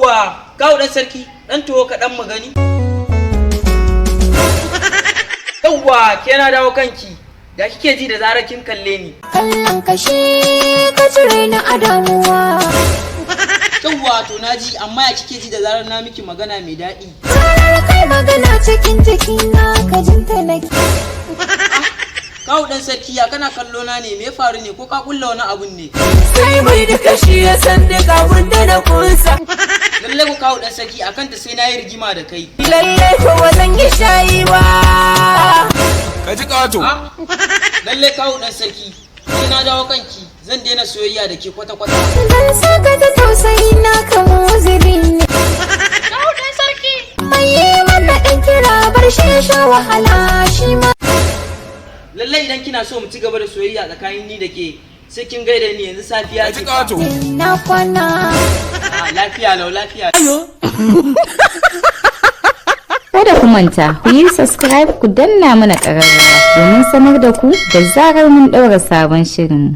Yawwa, kawu dan sarki, dan taho kaɗan mu gani. Yawwa, ke, na dawo kanki. Da kike ji da zarar kin kalle ni? Kallon kashe ka cire ni a damuwa. Yawwa, to naji, amma ya kike ji da zarar na miki magana mai daɗi? Zarar kai magana, cikin jikina ka jinta nake. Kawu dan sarki, ya kana kallo na ne? Me ya faru ne? Ko ka kulla wani abun ne? Sai mai duka shi ya san duk abun da na kunsa. Lallai ku, kawu dan sarki, akan ta sai na yi rigima da kai. Lalle ko ba zan yi shayi ba. Ka ji ƙato. Ah, lallai kawu dan sarki, sai na dawo kanki, zan daina soyayya da ke kwata-kwata. Dan saka ta tausayi na kamo zuri ne. Mai yi mana ɗan kira, bar shi ya sha wahala shi ma. Lallai idan kina so mu ci gaba da soyayya tsakanin ni da ke, sai kin gaida ni yanzu, safiya Ka ji ce. ƙato. Na kwana. Ah, lafiya lau, lafiya. Kada ku manta, ku yi subscribe, ku danna mana ƙararrawa domin sanar da ku da zarar mun ɗaura sabon shirin.